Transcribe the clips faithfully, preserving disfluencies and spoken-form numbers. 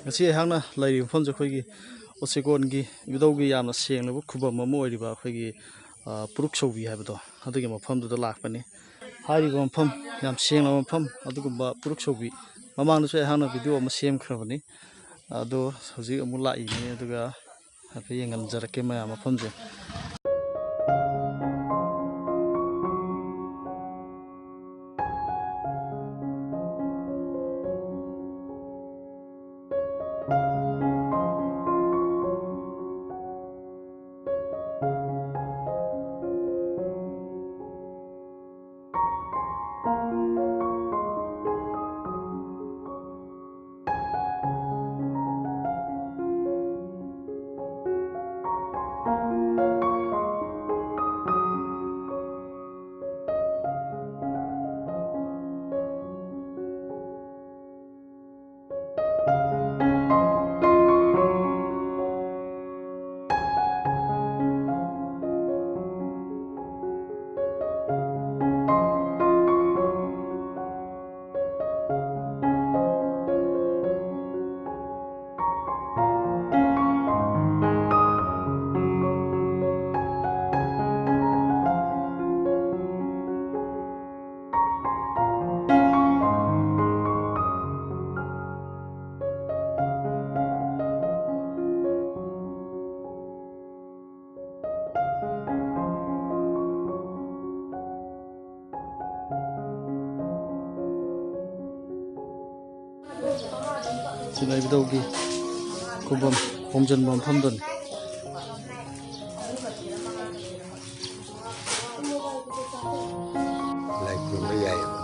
ꯉꯁꯤ ꯑꯩꯍꯥꯛꯅ ꯂꯩꯔꯤꯕ ꯃꯐꯝꯁꯦ ꯑꯩꯈꯣꯏꯒꯤ ꯎꯆꯤꯀꯣꯟꯒꯤ ꯏꯕꯨꯙꯧꯒꯤ ꯌꯥꯝꯅ ꯁꯦꯡꯂꯕ ꯈꯨꯕꯝ ꯑꯃ ꯑꯣꯏꯔꯤꯕ ꯑꯩꯈꯣꯏꯒꯤ, ꯑ, ꯄꯨꯔꯨꯛ ꯁꯧꯕꯤ ꯍꯥꯏꯕꯗꯣ, ꯑꯗꯨꯒꯤ ꯃꯐꯝꯗꯨꯗ ꯂꯥꯛꯄꯅꯤ꯫ ꯍꯥꯏꯔꯤꯕ ꯃꯐꯝ, ꯌꯥꯝ ꯁꯦꯡꯂꯕ ꯃꯐꯝ, ꯑꯗꯨꯒꯨꯝꯕ ꯄꯨꯔꯨꯛ ꯁꯧꯕꯤ, ꯃꯃꯥꯡꯗꯁꯨ ꯑꯩꯍꯥꯛꯅ ꯚꯤꯗꯤꯑꯣ ꯑꯃ ꯁꯦꯝꯈ꯭ꯔꯕꯅꯤ꯫ ꯑꯗꯣ ꯍꯧꯖꯤꯛ ꯑꯃꯨꯛ ꯂꯥꯛꯏꯅꯤ, ꯑꯗꯨꯒ ꯍꯥꯏꯐꯦꯠ ꯌꯦꯡꯍꯟꯖꯔꯛꯀꯦ ꯃꯌꯥꯝ ꯃꯐꯝꯁꯦ꯫ ꯁꯤꯅ ꯏꯕꯨꯙꯧꯒꯤ ꯈꯨꯕꯝ ꯍꯣꯡꯖꯤꯟꯕ ꯃꯐꯝꯗꯨꯅꯤ꯫ ꯂꯥꯏ ꯈꯨꯔꯨꯝꯕ ꯌꯥꯏꯌꯦꯕ꯫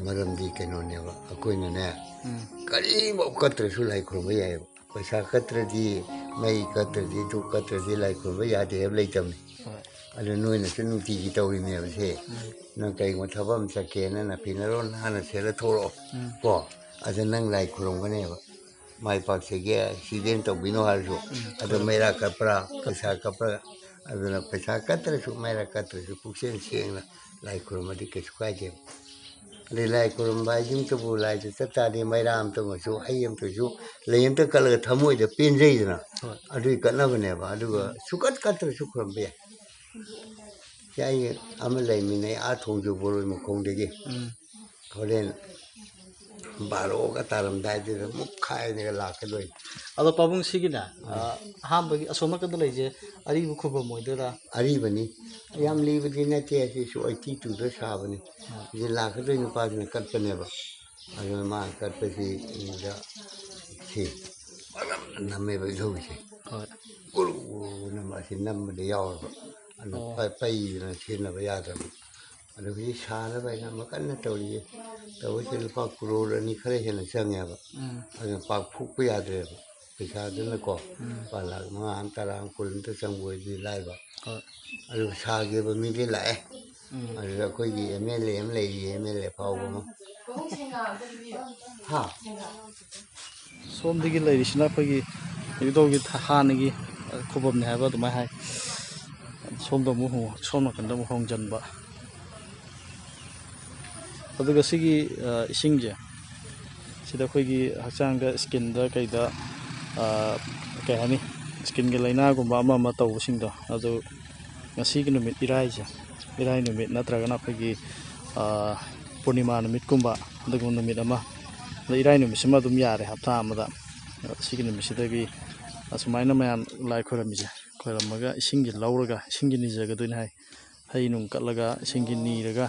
ꯃꯔꯝꯗꯤ ꯀꯩꯅꯣꯅꯦꯕ, ꯑꯩꯈꯣꯏꯅꯅꯦ, ꯎꯝ꯫ ꯀꯔꯤꯐꯧ ꯀꯠꯇ꯭ꯔꯁꯨ ꯂꯥꯏ ꯈꯨꯔꯨꯝꯕ ꯌꯥꯏꯌꯦꯕ꯫ ꯄꯩꯁꯥ ꯀꯠꯇ꯭ꯔꯗꯤ, ꯃꯩ ꯀꯠꯇ꯭ꯔꯗꯤ, ꯙꯨꯞ ꯀꯠꯇ꯭ꯔꯗꯤ ꯂꯥꯏ ꯈꯨꯔꯨꯝꯕ ꯌꯥꯗꯦ ꯍꯥꯏꯕ ꯂꯩꯇꯕꯅꯤ꯫ ꯍꯣꯏ꯫ ꯑꯗꯨ ꯅꯣꯏꯅꯁꯨ ꯅꯨꯡꯇꯤꯒꯤ ꯇꯧꯔꯤꯅꯦꯕ ꯁꯦ꯫ ꯎꯝ꯫ ꯅꯪ ꯀꯩꯒꯨꯝꯕ ꯊꯕꯛ ꯑꯃ ꯆꯠꯀꯦꯅ ꯅꯐꯤ ꯅꯔꯣꯟ ꯅꯥꯟꯅ ꯁꯦꯠꯂ ꯊꯣꯛꯂꯛꯑꯣ꯫ ꯎꯝ꯫ ꯀꯣ? ꯑꯗ ꯅꯪ ꯂꯥꯏ ꯈꯨꯔꯨꯝꯒꯅꯦꯕ꯫ ꯃꯥꯏ ꯄꯥꯛꯆꯒꯦ, ꯑꯦꯛꯁꯤꯗꯦꯟ ꯇꯧꯕꯤꯅꯣ ꯍꯥꯏꯔꯁꯨ꯫ ꯎꯝ꯫ ꯑꯗꯣ ꯃꯩꯔꯥ ꯀꯠꯄ꯭ꯔꯥ, ꯄꯩꯁꯥ ꯀꯠꯄ꯭ꯔꯥ? ꯑꯗꯨꯅ ꯄꯩꯁꯥ ꯀꯠꯇ꯭ꯔꯁꯨ, ꯃꯩꯔꯥ ꯀꯠꯇ꯭ꯔꯁꯨ ꯄꯨꯛꯆꯦꯜ ꯁꯦꯡꯅ ꯂꯥꯏ ꯈꯨꯔꯨꯝꯃꯗꯤ ꯀꯩꯁꯨ ꯀꯥꯏꯗꯦꯕ꯫ ꯑꯗꯩ ꯂꯥꯏ ꯈꯨꯔꯨꯝꯕ ꯍꯥꯏꯁꯤꯃꯛꯇꯕꯨ, ꯂꯥꯏꯗ ꯆꯠ ꯇꯥꯔꯗꯤ ꯃꯩꯔꯥ ꯑꯝꯇ ꯑꯣꯏꯔꯁꯨ, ꯍꯩ ꯑꯝꯇ ꯑꯣꯏꯔꯁꯨ, ꯂꯩ ꯑꯝꯇ ꯀꯠꯂꯒ ꯊꯃꯣꯏꯗ ꯄꯦꯟꯖꯩꯗꯅ꯫ ꯍꯣꯏ꯫ ꯑꯗꯨꯒꯤ ꯀꯠꯅꯕꯅꯦꯕ꯫ ꯑꯗꯨꯒ ꯁꯨꯀꯠ ꯀꯠꯇ꯭ꯔꯁꯨ ꯈꯨꯔꯨꯝꯕ ꯌꯥꯏ꯫ ꯁꯤ ꯑꯩ ꯑꯃ ꯂꯩꯃꯤꯟꯅꯩ, ꯑꯥ ꯊꯣꯡꯖꯨ ꯕꯣꯔꯣꯏ ꯃꯈꯣꯡꯗꯒꯤ꯫ ꯎꯝ꯫ ꯍꯣꯔꯦꯟ ꯕꯥꯔꯣꯒ ꯇꯥꯔꯝꯗꯥꯏꯗꯨꯗ ꯃꯨꯛꯈꯥꯏꯅꯒ ꯂꯥꯛꯀꯗꯣꯏꯅꯤ꯫ ꯑꯗꯣ ꯄꯥꯕꯨꯡ ꯁꯤꯒꯤꯅꯦ, ꯑ, ꯑꯍꯥꯟꯕꯒꯤ ꯑꯁꯣꯝ ꯅꯥꯀꯟꯗ ꯂꯩꯁꯦ ꯑꯔꯤꯕ ꯈꯨꯕꯝ ꯑꯣꯏꯗꯣꯏꯔꯥ? ꯑꯔꯤꯕꯅꯤ꯫ ꯌꯥꯝ ꯂꯤꯕꯗꯤ ꯅꯠꯇꯦ, ꯑꯁꯤꯁꯨ ꯑꯩꯠꯇꯤ ꯇꯨꯗ ꯁꯥꯕꯅꯤ꯫ ꯁꯤꯗ ꯂꯥꯛꯀꯗꯣꯏ ꯅꯨꯄꯥꯁꯤꯅ ꯀꯠꯄꯅꯦꯕ꯫ ꯑꯗꯨꯅ ꯃꯥ ꯀꯠꯄꯁꯤ ꯁꯤꯗ ꯁꯤ ꯅꯝꯃꯦꯕ ꯏꯁꯧꯒꯤꯁꯦ꯫ ꯍꯣꯏ꯫ ꯎꯔꯨ ꯎꯔꯨ ꯅꯝꯕ ꯑꯁꯤ ꯅꯝꯕꯗ ꯌꯥꯎꯔꯕ꯫ ꯑꯗꯨ ꯑꯣ꯫ ꯄ-, ꯄꯩꯗꯅ ꯁꯤꯖꯤꯟꯅꯕ ꯌꯥꯗ꯭ꯔꯕ꯫ ꯑꯗꯨ ꯍꯧꯖꯤꯛ ꯁꯥꯅꯕ ꯍꯥꯏꯅ ꯑꯃ ꯀꯟꯅ ꯇꯧꯔꯤꯌꯦ꯫ ꯇꯧꯕꯁꯦ ꯂꯨꯄꯥ ꯀ꯭ꯔꯣꯔ ꯑꯅꯤ ꯈꯔ ꯍꯦꯟꯅ ꯆꯪꯉꯦꯕ꯫ ꯎꯝ꯫ ꯑꯗꯨꯅ ꯄꯥꯛ ꯐꯨꯛꯄ ꯌꯥꯗ꯭ꯔꯦꯕ꯫ ꯄꯩꯁꯥꯗꯨꯅꯀꯣ, ꯎꯝ꯫ ꯂꯨꯄꯥ ꯂꯥꯈ ꯃꯉꯥ ꯑꯃ, ꯇꯔꯥ ꯑꯃ, ꯀꯨꯟ ꯑꯃꯇ ꯆꯪꯕ ꯑꯣꯏꯗꯤ ꯂꯥꯏꯕ꯫ ꯍꯣꯏ꯫ ꯑꯗꯨ ꯁꯥꯒꯦꯕ ꯃꯤꯗꯤ ꯂꯥꯛꯑꯦ꯫ ꯎꯝ꯫ ꯑꯗꯨꯗ ꯑꯩꯈꯣꯏꯒꯤ ꯑꯦꯝ ꯑꯦꯜ ꯑꯦ ꯑꯃ ꯂꯩꯔꯤ, ꯑꯦꯝ ꯑꯦꯜ ꯑꯦ ꯐꯥꯎꯕ ꯑꯃ꯫ ꯍꯥ? ꯁꯣꯝꯗꯒꯤ ꯂꯩꯔꯤꯁꯤꯅ ꯑꯩꯈꯣꯏꯒꯤ ꯏꯕꯨꯙꯧꯒꯤ ꯊ-, ꯍꯥꯟꯅꯒꯤ ꯈꯨꯕꯝꯅꯤ ꯍꯥꯏꯕ ꯑꯗꯨꯃꯥꯏꯅ ꯍꯥꯏ꯫ ꯁꯣꯝꯗ ꯑꯃꯨꯛ ꯍꯣꯡ-, ꯁꯣꯝ ꯅꯥꯀꯟꯗ ꯑꯃꯨꯛ ꯍꯣꯡꯖꯤꯟꯕ꯫ ꯑꯗꯨꯒ ꯁꯤꯒꯤ, ꯑ, ꯏꯁꯤꯡꯁꯦ, ꯁꯤꯗ ꯑꯩꯈꯣꯏꯒꯤ ꯍꯛꯆꯥꯡꯗ, ꯁ꯭ꯀꯤꯟꯗ ꯀꯩꯗ, ꯑ, ꯀꯩ ꯍꯥꯏꯅꯤ, ꯁ꯭ꯀꯤꯟꯒꯤ ꯂꯥꯏꯅꯥꯒꯨꯝꯕ ꯑꯃ ꯑꯃ ꯇꯧꯕꯁꯤꯡꯗꯣ, ꯑꯗꯨ ꯉꯁꯤꯒꯤ ꯅꯨꯃꯤꯠ ꯏꯔꯥꯏꯁꯦ, ꯏꯔꯥꯏ ꯅꯨꯃꯤꯠ ꯅꯠꯇ꯭ꯔꯒꯅ ꯑꯩꯈꯣꯏꯒꯤ, ꯑ, ꯄꯨꯔꯅꯤꯃꯥ ꯅꯨꯃꯤꯠꯀꯨꯝꯕ, ꯑꯗꯨꯒꯨꯝꯕ ꯅꯨꯃꯤꯠ ꯑꯃ, ꯑꯗ ꯏꯔꯥꯏ ꯅꯨꯃꯤꯠꯁꯤꯃ ꯑꯗꯨꯝ ꯌꯥꯔꯦ ꯍꯞꯇꯥ ꯑꯃꯗ꯫ ꯑ, ꯁꯤꯒꯤ ꯅꯨꯃꯤꯠꯁꯤꯗꯒꯤ ꯑꯁꯨꯃꯥꯏꯅ ꯃꯌꯥꯝ ꯂꯥꯏ ꯈꯣꯏꯔꯝꯃꯤꯁꯦ, ꯈꯣꯏꯔꯝꯃꯒ ꯏꯁꯤꯡꯁꯦ ꯂꯧꯔꯒ ꯏꯁꯤꯡꯁꯦ ꯅꯤꯖꯒꯗꯣꯏꯅꯤ ꯍꯥꯏ꯫ ꯍꯩ ꯅꯨꯡ ꯀꯠꯂꯒ, ꯏꯁꯤꯡꯒꯤ ꯅꯤꯔꯒ,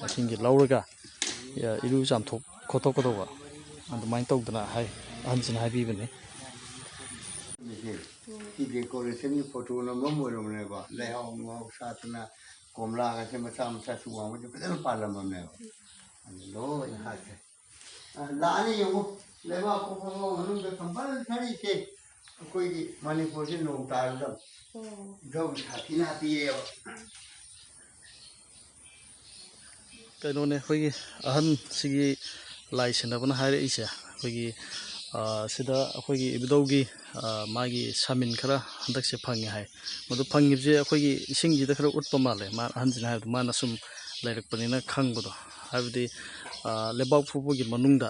ꯏꯁꯤꯡꯒꯤ ꯂꯧꯔꯒ, ꯏꯔꯨ ꯆꯥꯝꯊꯣꯛ ꯈꯣꯠꯇꯣꯛꯀꯗꯧꯕ, ꯑꯗꯨꯃꯥꯏꯅ ꯇꯧꯗꯅ ꯍꯥꯏ, ꯑꯍꯟꯁꯤꯅ ꯍꯥꯏꯕꯤꯕꯅꯤ꯫ ꯁꯤ ꯗꯦꯀꯣꯔꯦꯁꯟꯒꯤ ꯐꯣꯇꯣ ꯅꯝꯐꯝ ꯑꯣꯏꯔꯝꯕꯅꯦꯕ꯫ ꯂꯩꯍꯥꯎ ꯅꯨꯡꯍꯥꯎ ꯁꯥꯠꯇꯅ, ꯀꯣꯝꯂꯥꯒꯁꯦ ꯃꯆꯥ ꯃꯆꯥꯁꯨ ꯋꯥꯡꯕꯁꯦ ꯐꯖꯅ ꯄꯥꯜꯂꯝꯃꯕꯅꯦꯕ꯫ ꯑꯗꯨ ꯂꯣꯏꯅ ꯍꯥꯠꯈ꯭ꯔꯦ꯫ ꯑ, ꯂꯥꯛꯑꯅꯤ ꯌꯦꯡꯉꯨ꯫ ꯂꯩꯕꯥꯛ ꯄꯣꯛꯄ ꯃꯅꯨꯡꯗ ꯀꯝꯄꯜꯁꯔꯤꯁꯦ ꯑꯩꯈꯣꯏꯒꯤ ꯃꯅꯤꯄꯨꯔꯁꯦ ꯅꯣꯡ ꯇꯥꯔꯗꯕ꯫ ꯎꯝ꯫ ꯏꯙꯧ ꯁꯥꯊꯤꯅ ꯍꯥꯠꯄꯤꯔꯦꯕ꯫ ꯀꯩꯅꯣꯅꯦ, ꯑꯩꯈꯣꯏꯒꯤ ꯑꯍꯟꯁꯤꯒꯤ ꯂꯥꯏ ꯁꯦꯟꯅꯕꯅ ꯍꯥꯏꯔꯛꯏꯁꯦ, ꯑꯩꯈꯣꯏꯒꯤ, ꯑ, ꯁꯤꯗ ꯑꯩꯈꯣꯏꯒꯤ ꯏꯕꯨꯙꯧꯒꯤ, ꯑ, ꯃꯥꯒꯤ ꯁꯥꯃꯤꯟ ꯈꯔ ꯍꯟꯗꯛꯁꯦ ꯐꯪꯉꯦ ꯍꯥꯏ꯫ ꯃꯗꯨ ꯐꯪꯉꯤꯕꯁꯦ ꯑꯩꯈꯣꯏꯒꯤ ꯏꯁꯤꯡꯁꯤꯗ ꯈꯔ ꯎꯠꯄ ꯃꯥꯜꯂꯦ, ꯃꯥ ꯑꯍꯟꯁꯤꯅ ꯍꯥꯏꯕꯗꯣ, ꯃꯥꯅ ꯁꯨꯝ ꯂꯩꯔꯛꯄꯅꯤꯅ ꯈꯪꯕꯗꯣ꯫ ꯍꯥꯏꯕꯗꯤ, ꯑ, ꯂꯩꯕꯥꯛ ꯄꯣꯛꯄꯒꯤ ꯃꯅꯨꯡꯗ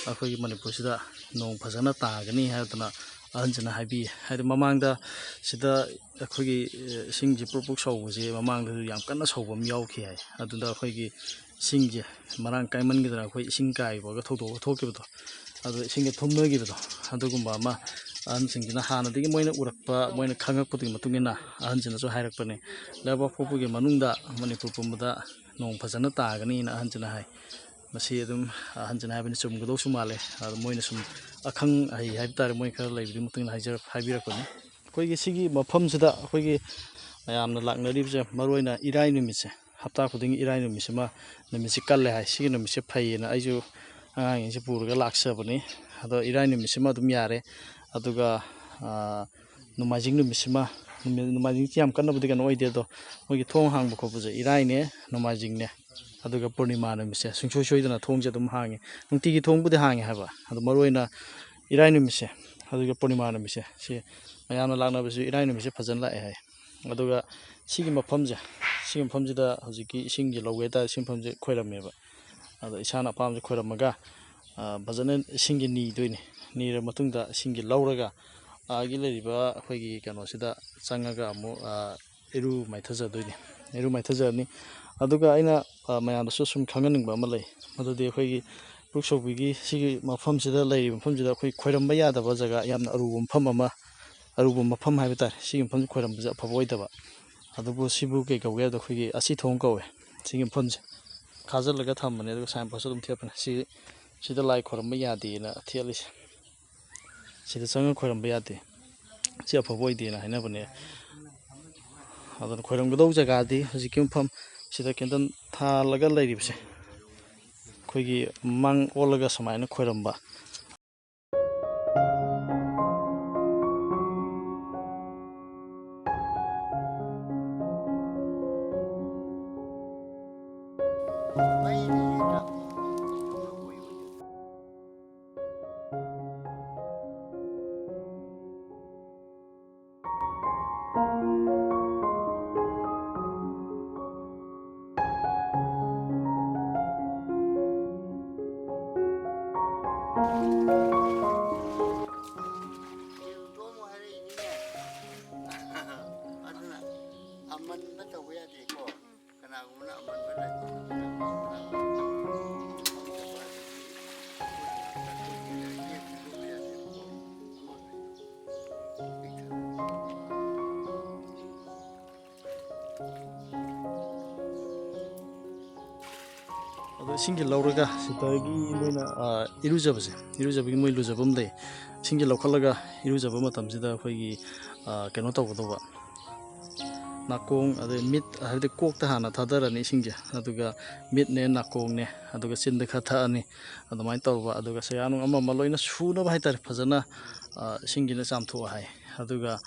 ꯑꯩꯈꯣꯏꯒꯤ ꯃꯅꯤꯄꯨꯔꯁꯤꯗ ꯅꯣꯡ ꯐꯖꯅ ꯇꯥꯒꯅꯤ ꯍꯥꯏꯗꯅ ꯑꯍꯟꯁꯤꯅ ꯍꯥꯏꯕꯤ꯫ ꯍꯥꯏꯗꯤ ꯃꯃꯥꯡꯗ ꯁꯤꯗ ꯑꯩꯈꯣꯏꯒꯤ, ꯑ, ꯏꯁꯤꯡꯁꯤ ꯄ꯭ꯔꯨꯞ ꯄ꯭ꯔꯨꯞ ꯁꯧꯕꯁꯦ ꯃꯃꯥꯡꯗꯁꯨ ꯌꯥꯝ ꯀꯟꯅ ꯁꯧꯕ ꯑꯃ ꯌꯥꯎꯈꯤ ꯍꯥꯏ꯫ ꯑꯗꯨꯗ ꯑꯩꯈꯣꯏꯒꯤ ꯏꯁꯤꯡꯁꯦ ꯃꯔꯥꯡ ꯀꯥꯏꯃꯟꯈꯤꯗꯅ ꯑꯩꯈꯣꯏ ꯏꯁꯤꯡ ꯀꯥꯏꯕꯒ ꯊꯧꯗꯣꯛ ꯑꯃ ꯊꯣꯛꯈꯤꯕꯗꯣ, ꯑꯗꯣ ꯏꯁꯤꯡꯒ ꯊꯨꯝꯅꯈꯤꯕꯗꯣ, ꯑꯗꯨꯒꯨꯝꯕ ꯑꯃ ꯑꯍꯟꯁꯤꯡꯁꯤꯅ ꯍꯥꯟꯅꯗꯒꯤ ꯃꯣꯏꯅ ꯎꯔꯛꯄ, ꯃꯣꯏꯅ ꯈꯪꯉꯛꯄꯗꯨꯒꯤ ꯃꯇꯨꯡ ꯏꯟꯅ ꯑꯍꯟꯁꯤꯅꯁꯨ ꯍꯥꯏꯔꯛꯄꯅꯦ꯫ ꯂꯩꯕꯥꯛ ꯄꯣꯛꯄꯒꯤ ꯃꯅꯨꯡꯗ ꯃꯅꯤꯄꯨꯔ ꯄꯨꯝꯕꯗ ꯅꯣꯡ ꯐꯖꯅ ꯇꯥꯒꯅꯤꯅ ꯑꯍꯟꯁꯤꯅ ꯍꯥꯏ꯫ ꯃꯁꯤ ꯑꯗꯨꯝ ꯑꯍꯟꯁꯤꯅ ꯍꯥꯏꯕꯅꯤ, ꯆꯨꯝꯒꯗꯧꯁꯨ ꯃꯥꯜꯂꯦ꯫ ꯑꯗꯣ ꯃꯣꯏꯅ ꯁꯨꯝ ꯑꯈꯪ ꯑꯍꯩ ꯍꯥꯏꯕ ꯇꯥꯔꯦ, ꯃꯣꯏ ꯈꯔ ꯂꯩꯕꯗꯨꯒꯤ ꯃꯇꯨꯡ ꯏꯟꯅ ꯍꯥꯏꯖꯔꯛ-, ꯍꯥꯏꯕꯤꯔꯛꯄꯅꯤ꯫ ꯑꯩꯈꯣꯏꯒꯤ ꯁꯤꯒꯤ ꯃꯐꯝꯁꯤꯗ ꯑꯩꯈꯣꯏꯒꯤ ꯃꯌꯥꯝꯅ ꯂꯥꯛꯅꯔꯤꯕꯁꯦ, ꯃꯔꯨꯑꯣꯏꯅ ꯏꯔꯥꯏ ꯅꯨꯃꯤꯠꯁꯦ, ꯍꯞꯇꯥ ꯈꯨꯗꯤꯡꯒꯤ ꯏꯔꯥꯏ ꯅꯨꯃꯤꯠꯁꯤꯃ, ꯅꯨꯃꯤꯠꯁꯤ ꯀꯜꯂꯦ ꯍꯥꯏ꯫ ꯁꯤꯒꯤ ꯅꯨꯃꯤꯠꯁꯦ ꯐꯩꯌꯦꯅ ꯑꯩꯁꯨ ꯑꯉꯥꯡꯁꯤꯡꯁꯦ ꯄꯨꯔꯒ ꯂꯥꯛꯆꯕꯅꯤ꯫ ꯑꯗꯣ ꯏꯔꯥꯏ ꯅꯨꯃꯤꯠꯁꯤꯃ ꯑꯗꯨꯝ ꯌꯥꯔꯦ꯫ ꯑꯗꯨꯒ, ꯑꯥ, ꯅꯣꯡꯃꯥꯏꯖꯤꯡ ꯅꯨꯃꯤꯠꯁꯤꯃ, ꯅꯨꯃꯤꯠ, ꯅꯣꯡꯃꯥꯏꯖꯤꯡꯁꯤ ꯌꯥꯝ ꯀꯟꯅꯕꯨꯗꯤ ꯀꯩꯅꯣ ꯑꯣꯏꯗꯦ, ꯑꯗꯣ ꯃꯣꯏꯒꯤ ꯊꯣꯡ ꯍꯥꯡꯕ ꯈꯣꯠꯄꯁꯦ ꯏꯔꯥꯏꯅꯦ, ꯅꯣꯡꯃꯥꯏꯖꯤꯡꯅꯦ, ꯑꯗꯨꯒ ꯄꯨꯔꯅꯤꯃꯥ ꯅꯨꯃꯤꯠꯁꯦ ꯁꯨꯡꯁꯣꯏ ꯁꯣꯏꯗꯅ ꯊꯣꯡꯁꯦ ꯑꯗꯨꯝ ꯍꯥꯡꯉꯤ꯫ ꯅꯨꯡꯇꯤꯒꯤ ꯊꯣꯡꯕꯨꯗꯤ ꯍꯥꯡꯉꯤ ꯍꯥꯏꯕ, ꯑꯗꯣ ꯃꯔꯨꯑꯣꯏꯅ ꯏꯔꯥꯏ ꯅꯨꯃꯤꯠꯁꯦ, ꯑꯗꯨꯒ ꯄꯨꯔꯅꯤꯃꯥ ꯅꯨꯃꯤꯠꯁꯦ, ꯁꯤ ꯃꯌꯥꯝꯅ ꯂꯥꯛꯅꯕꯁꯨ ꯏꯔꯥꯏ ꯅꯨꯃꯤꯠꯁꯦ ꯐꯖꯅ ꯂꯥꯛꯑꯦ ꯍꯥꯏ꯫ ꯑꯗꯨꯒ ꯁꯤꯒꯤ ꯃꯐꯝꯁꯦ, ꯁꯤꯒꯤ ꯃꯐꯝꯁꯤꯗ ꯍꯧꯖꯤꯛꯀꯤ ꯏꯁꯤꯡꯁꯦ ꯂꯧꯒꯦ ꯍꯥꯏ ꯇꯥꯔꯗꯤ ꯁꯤ ꯃꯐꯝꯁꯦ ꯈꯣꯏꯔꯝꯃꯦꯕ꯫ ꯑꯗꯣ ꯏꯁꯥꯅ ꯑꯄꯥꯝꯕꯁꯦ ꯈꯣꯏꯔꯝꯃꯒ, ꯑ, ꯐꯖꯅ ꯏꯁꯤꯡꯁꯦ ꯅꯤꯗꯣꯏꯅꯤ꯫ ꯅꯤꯔ ꯃꯇꯨꯡꯗ ꯏꯁꯤꯡꯁꯦ ꯂꯧꯔꯒ ꯑꯥꯒꯤ ꯂꯩꯔꯤꯕ ꯑꯩꯈꯣꯏꯒꯤ ꯀꯩꯅꯣꯁꯤꯗ ꯆꯪꯉꯒ ꯑꯃꯨꯛ, ꯑ, ꯏꯔꯨ ꯃꯥꯏꯊꯖꯗꯣꯏꯅꯤ꯫ ꯏꯔꯨ ꯃꯥꯏꯊꯖꯔꯅꯤ꯫ ꯑꯗꯨꯒ ꯑꯩꯅ, ꯑ, ꯃꯌꯥꯝꯗꯁꯨ ꯁꯨꯝ ꯈꯪꯍꯟꯅꯤꯡꯕ ꯑꯃ ꯂꯩ꯫ ꯃꯗꯨꯗꯤ ꯑꯩꯈꯣꯏꯒꯤ ꯄꯨꯛꯁꯧꯕꯤꯒꯤ ꯁꯤꯒꯤ ꯃꯐꯝꯁꯤꯗ ꯂꯩꯔꯤꯕ ꯃꯐꯝꯁꯤꯗ ꯑꯩꯈꯣꯏ ꯈꯣꯏꯔꯝꯕ ꯌꯥꯗꯕ ꯖꯒꯥ, ꯌꯥꯝꯅ ꯑꯔꯨꯕ ꯃꯐꯝ ꯑꯃ, ꯑꯔꯨꯕ ꯃꯐꯝ ꯍꯥꯏꯕ ꯇꯥꯔꯦ, ꯁꯤꯒꯤ ꯃꯐꯝꯁꯤ ꯈꯣꯏꯔꯝꯕꯁꯦ ꯑꯐꯕ ꯑꯣꯏꯗꯕ꯫ ꯑꯗꯨꯕꯨ ꯁꯤꯕꯨ ꯀꯩ ꯀꯧꯒꯦ ꯍꯥꯏꯕꯗ ꯑꯩꯈꯣꯏꯒꯤ ꯑꯁꯤ ꯊꯣꯡ ꯀꯧꯋꯦ꯫ ꯁꯤꯒꯤ ꯃꯐꯝꯁꯦ ꯈꯥꯖꯤꯜꯂꯒ ꯊꯝꯕꯅꯦ, ꯑꯗꯨꯒ ꯁꯥꯏꯟ ꯕꯣꯔꯗꯁꯨ ꯑꯗꯨꯝ ꯊꯦꯠꯄꯅꯦ꯫ ꯁꯤ, ꯁꯤꯗ ꯂꯥꯏ ꯈꯣꯏꯔꯝꯕ ꯌꯥꯗꯦꯅ ꯊꯦꯠꯂꯤꯁꯦ꯫ ꯁꯤꯗ ꯆꯪꯉꯒ ꯈꯣꯏꯔꯝꯕ ꯌꯥꯗꯦ, ꯁꯤ ꯑꯐꯕ ꯑꯣꯏꯗꯦꯅ ꯍꯥꯏꯅꯕꯅꯦ꯫ ꯑꯗꯨꯅ ꯈꯣꯏꯔꯝꯒꯗꯧꯕ ꯖꯒꯥꯗꯤ ꯍꯧꯖꯤꯛꯀꯤ ꯃꯐꯝ ꯁꯤꯗ ꯀꯦꯟꯗꯜ ꯊꯥꯜꯂꯒ ꯂꯩꯔꯤꯕꯁꯦ, ꯑꯩꯈꯣꯏꯒꯤ ꯃꯥꯡ ꯑꯣꯜꯂꯒ ꯁꯨꯃꯥꯏꯅ ꯈꯣꯏꯔꯝꯕ꯫ ꯑꯃꯟꯕ ꯇꯧꯕ ꯌꯥꯗꯦꯀꯣ꯫ ꯀꯅꯥꯒꯨꯝꯕꯅ ꯑꯃꯟꯕ ꯂꯩꯕ ꯑꯗꯣ ꯏꯁꯤꯡꯁꯦ ꯂꯧꯔꯒ ꯁꯤꯗꯒꯤ ꯃꯣꯏꯅ, ꯑ, ꯏꯔꯨꯖꯕꯁꯦ, ꯏꯔꯨꯖꯕꯒꯤ ꯃꯣꯏ ꯂꯨꯖꯕ ꯑꯃ ꯂꯩ꯫ ꯏꯁꯤꯡꯁꯦ ꯂꯧꯈꯠꯂꯒ ꯏꯔꯨꯖꯕ ꯃꯇꯝꯁꯤꯗ ꯑꯩꯈꯣꯏꯒꯤ, ꯑ, ꯀꯩꯅꯣ ꯇꯧꯒꯗꯧꯕ, ꯅꯥꯀꯣꯡ, ꯑꯗꯩ ꯃꯤꯠ, ꯍꯥꯏꯕꯗꯤ ꯀꯣꯛꯇ ꯍꯥꯟꯅ ꯊꯥꯗꯔꯅꯤ ꯏꯁꯤꯡꯁꯦ, ꯑꯗꯨꯒ ꯃꯤꯠꯅꯦ, ꯅꯥꯀꯣꯡꯅꯦ, ꯑꯗꯨꯒ ꯆꯤꯟꯗ ꯈꯔ ꯊꯛꯑꯅꯤ꯫ ꯑꯗꯨꯃꯥꯏꯅ ꯇꯧꯕ, ꯑꯗꯨꯒ ꯁꯌꯥꯅꯨꯡ ꯑꯃ ꯑꯃ ꯂꯣꯏꯅ ꯁꯨꯅꯕ ꯍꯥꯏꯇꯥꯔꯦ, ꯐꯖꯅ, ꯑ, ꯏꯁꯤꯡꯁꯤꯅ ꯆꯥꯝꯊꯣꯛꯑ ꯍꯥꯏ꯫ ꯑꯗꯨꯒ,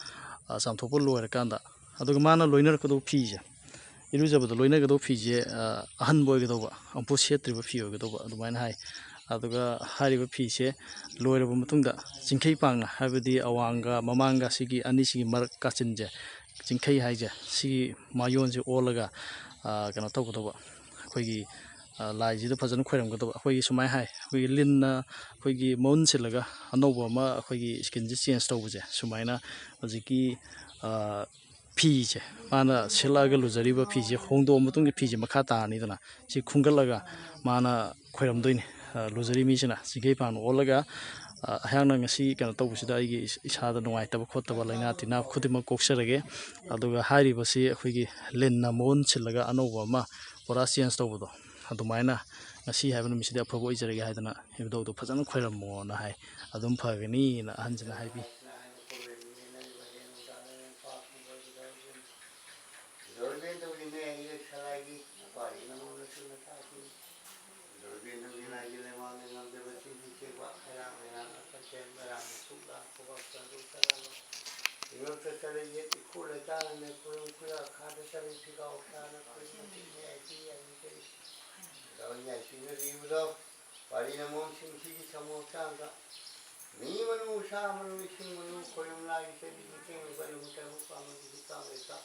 ꯑ, ꯆꯥꯝꯊꯣꯛꯄ ꯂꯣꯏꯔꯀꯥꯟꯗ, ꯑꯗꯨꯒ ꯃꯥꯅ ꯂꯣꯏꯅꯔꯛꯀꯗꯧꯕ ꯐꯤꯁꯦ, ꯏꯔꯨꯖꯕꯗ ꯂꯣꯏꯅꯒꯗꯧꯕ ꯐꯤꯁꯦ, ꯑ, ꯑꯍꯟꯕ ꯑꯣꯏꯒꯗꯧꯕ, ꯑꯃꯨꯛꯐꯥꯎ ꯁꯦꯠꯇ꯭ꯔꯤꯕ ꯐꯤ ꯑꯣꯏꯒꯗꯧꯕ, ꯑꯗꯨꯃꯥꯏꯅ ꯍꯥꯏ꯫ ꯑꯗꯨꯒ ꯍꯥꯏꯔꯤꯕ ꯐꯤꯁꯦ ꯂꯣꯏꯔꯕ ꯃꯇꯨꯡꯗ ꯆꯤꯡꯈꯩ ꯄꯥꯡꯅ, ꯍꯥꯏꯕꯗꯤ ꯑꯋꯥꯡꯒ ꯃꯃꯥꯡꯒ ꯁꯤꯒꯤ ꯑꯅꯤꯁꯤꯒꯤ ꯃꯔꯛ ꯀꯥꯆꯤꯟꯁꯦ, ꯆꯤꯡꯈꯩ ꯍꯥꯏꯁꯦ, ꯁꯤꯒꯤ ꯃꯌꯣꯟꯁꯦ ꯑꯣꯜꯂꯒ, ꯑ, ꯀꯩꯅꯣ ꯇꯧꯒꯗꯧꯕ, ꯑꯩꯈꯣꯏꯒꯤ, ꯑ, ꯂꯥꯏꯁꯤꯗ ꯐꯖꯅ ꯈꯣꯏꯔꯝꯒꯗꯧꯕ꯫ ꯑꯩꯈꯣꯏꯒꯤ ꯁꯨꯃꯥꯏꯅ ꯍꯥꯏ, ꯑꯩꯈꯣꯏꯒꯤ ꯂꯤꯟꯅ ꯑꯩꯈꯣꯏꯒꯤ ꯃꯎꯟ ꯁꯤꯜꯂꯒ ꯑꯅꯧꯕ ꯑꯃ ꯑꯩꯈꯣꯏꯒꯤ ꯁ꯭ꯀꯤꯟꯁꯦ ꯆꯦꯟꯖ ꯇꯧꯕꯁꯦ, ꯁꯨꯃꯥꯏꯅ ꯍꯧꯖꯤꯛꯀꯤ, ꯑ, ꯐꯤꯁꯦ, ꯃꯥꯅ ꯁꯦꯠꯂꯛꯑꯒ ꯂꯨꯖꯔꯤꯕ ꯐꯤꯁꯦ ꯍꯣꯡꯗꯣꯛꯑ ꯃꯇꯨꯡꯒꯤ ꯐꯤꯁꯦ ꯃꯈꯥ ꯇꯥꯔꯅꯤꯗꯅ, ꯁꯤ ꯈꯨꯝꯒꯠꯂꯒ ꯃꯥꯅ ꯈꯣꯏꯔꯝꯗꯣꯏꯅꯤ꯫ ꯑ, ꯂꯨꯖꯔꯤ ꯃꯤꯁꯤꯅ ꯆꯤꯡꯈꯩ ꯄꯥꯟ ꯑꯣꯜꯂꯒ, ꯑ, ꯑꯩꯍꯥꯛꯅ ꯉꯁꯤ ꯀꯩꯅꯣ ꯇꯧꯕꯁꯤꯗ ꯑꯩꯒꯤ ꯏꯁ-, ꯏꯁꯥꯗ ꯅꯨꯡꯉꯥꯏꯇꯕ ꯈꯣꯠꯇꯕ ꯂꯥꯏꯅꯥ ꯇꯤꯟꯅꯥ ꯈꯨꯗꯤꯡꯃꯛ ꯀꯣꯛꯆꯔꯒꯦ꯫ ꯑꯗꯨꯒ ꯍꯥꯏꯔꯤꯕꯁꯤ ꯑꯩꯈꯣꯏꯒꯤ ꯂꯤꯟꯅ ꯃꯑꯣꯟ ꯁꯤꯜꯂꯒ ꯑꯅꯧꯕ ꯑꯃ ꯄꯨꯔꯥ ꯆꯦꯟꯖ ꯇꯧꯕꯗꯣ, ꯑꯗꯨꯃꯥꯏꯅ ꯉꯁꯤ ꯍꯥꯏꯕ ꯅꯨꯃꯤꯠꯁꯤꯗꯤ ꯑꯐꯕ ꯑꯣꯏꯖꯔꯒꯦ ꯍꯥꯏꯗꯅ ꯏꯕꯨꯙꯧꯗꯣ ꯐꯖꯅ ꯈꯣꯏꯔꯝꯃꯣꯅ ꯍꯥꯏ꯫ ꯑꯗꯨꯝ ꯐꯒꯅꯤꯅ ꯑꯍꯟꯁꯤꯅ ꯍꯥꯏꯕꯤ꯫ ꯂꯣꯏꯕꯦꯟꯗꯧꯒꯤꯅꯦ ꯑꯩꯒ ꯁꯂꯥꯏꯒꯤ ꯅꯨꯄꯥꯗꯤ ꯅꯉꯣꯟꯗꯁꯨ ꯅꯆꯥꯁꯤꯡ ꯂꯣꯏꯕꯦꯟꯗꯧꯒꯤ ꯂꯥꯏꯒꯤ ꯂꯩꯃꯥꯡꯗ ꯉꯝꯗꯕ ꯆꯤꯡꯁꯤ ꯆꯦꯛꯄ ꯈꯩꯔꯥꯡ ꯂꯩꯔꯥꯡ ꯑꯀꯟ ꯀꯩ ꯃꯔꯥꯡ ꯃꯁꯨꯛ ꯂꯥꯡ ꯈꯨꯕꯥꯛ ꯆꯟꯗꯣꯛ ꯆꯔꯥꯡ ꯏꯉꯛꯇ ꯆꯔꯩ ꯌꯦꯠ ꯏꯈꯨ ꯂꯩꯇꯥꯅꯅꯦ ꯈꯨꯔꯨꯝ ꯈꯨꯌꯥ ꯈꯥꯗ ꯆꯔꯩ ꯐꯤꯒꯥꯎ ꯁꯥꯅ ꯈꯨꯔꯨꯝ ꯃꯇꯤꯛ ꯃꯌꯥꯏ ꯄꯤ ꯌꯥꯏ ꯀꯔꯤ ꯌꯥꯏ ꯄꯤꯅꯔꯤꯕꯗꯣ ꯄꯥꯔꯤ ꯅꯃꯣꯝꯁꯤꯡꯁꯤꯒꯤ ꯁꯃꯨ ꯍꯛꯆꯥꯡꯗ ꯃꯤ ꯃꯅꯨ ꯁꯥ ꯃꯅꯨ ꯏꯁꯤꯡ ꯃꯅꯨ ꯈꯣꯏꯔꯝ ꯂꯥꯏꯒꯤ ꯆꯩꯕꯤꯒꯤ ꯀꯦꯡꯂꯤꯕ ꯂꯨ ꯇꯔꯨꯛ ꯄꯥꯝꯕꯒꯤ ꯍꯤꯛ ꯄꯥꯝꯂꯩꯇ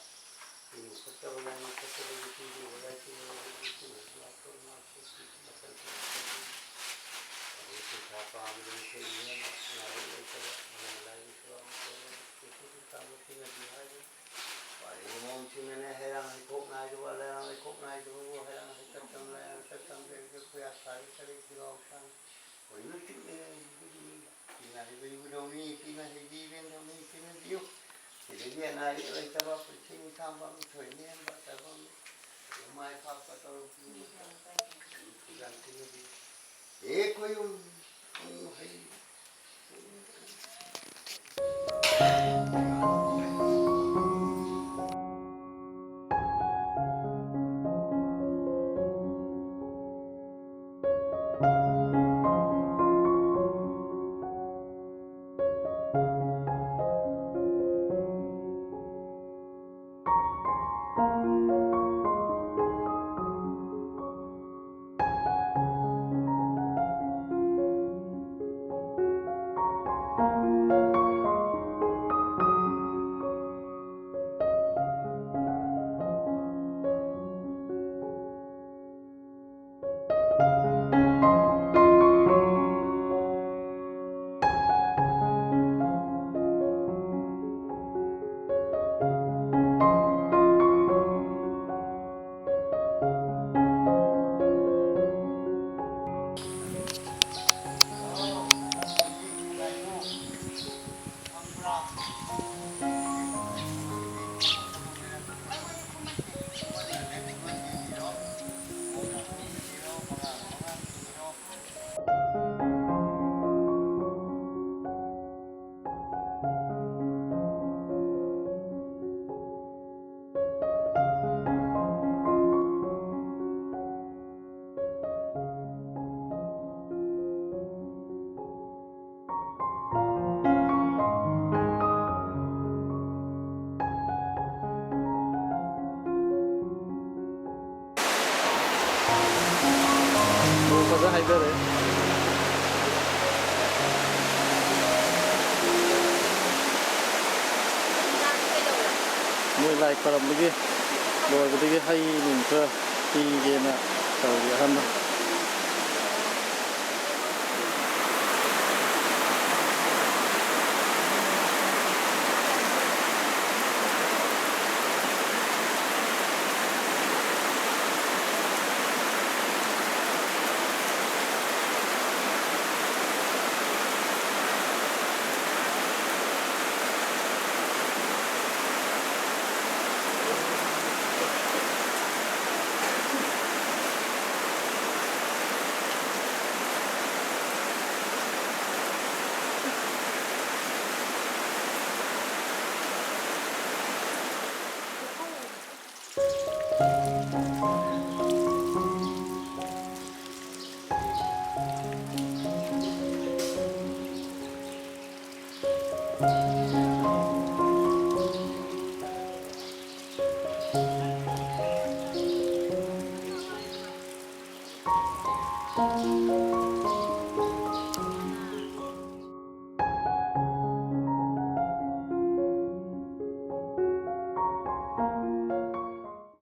ꯏꯃꯨ ꯐꯠꯇꯕ ꯂꯥꯏꯅ ꯐꯠꯇꯕꯒꯤ ꯄꯤꯔꯤꯕ ꯂꯥꯏꯁꯤꯡ ꯃꯅꯨꯡꯒꯤ ꯏꯁꯤꯡ ꯂꯥꯛꯄ ꯃꯥꯁꯨ ꯃꯇꯝ ꯑꯗꯨ ꯄꯩꯁꯥ ꯄꯥꯝꯕꯗ ꯏꯁꯩ ꯏꯅꯦꯝ ꯉꯥꯏꯔꯣꯛ ꯂꯩꯇꯕ ꯑꯃꯅ ꯂꯥꯏꯒꯤ ꯁꯦꯕꯥ ꯃꯇꯧ ꯀꯩꯁꯨ ꯇꯥꯕ ꯊꯦꯡꯅꯗꯦ ꯍꯥꯏꯔꯤ꯫ ꯄꯥꯔꯤ ꯃꯣꯝꯁꯤꯡꯅꯅꯦ ꯂꯩꯕꯤꯔꯣ, ꯃꯤ ꯄꯤꯅ ꯍꯩꯕꯤꯕꯦꯟꯗꯣ, ꯃꯤ ꯄꯤꯅꯕꯤꯌꯨ꯫ ꯁꯤꯗꯒꯤ ꯑꯅꯥ ꯑꯌꯦꯛ ꯂꯩꯇꯕ, ꯄꯨꯟꯁꯤ ꯅꯨꯡꯁꯥꯡꯕ, ꯃꯤꯊꯣꯏ ꯃꯤꯍꯦꯟꯕ ꯇꯧꯕ, ꯃꯥꯏ ꯄꯥꯛꯄ ꯇꯧꯔꯛꯄꯤꯌꯨ꯫ ꯌꯥꯝ ꯊꯤꯅꯕꯤꯌꯨ꯫ ꯍꯦ ꯈꯣꯏꯌꯨꯝ, ꯍꯩ꯫ ꯅꯣꯡ ꯐꯖ ꯍꯥꯏꯊꯔꯦ꯫ ꯃꯣꯏ ꯂꯥꯏ ꯈꯣꯏꯔꯝꯕꯒꯤ ꯂꯣꯏꯕꯗꯒꯤ ꯍꯩ ꯅꯨꯡ ꯈꯔ ꯄꯤꯒꯦꯅ ꯇꯧꯔꯤ ꯑꯍꯟꯅ꯫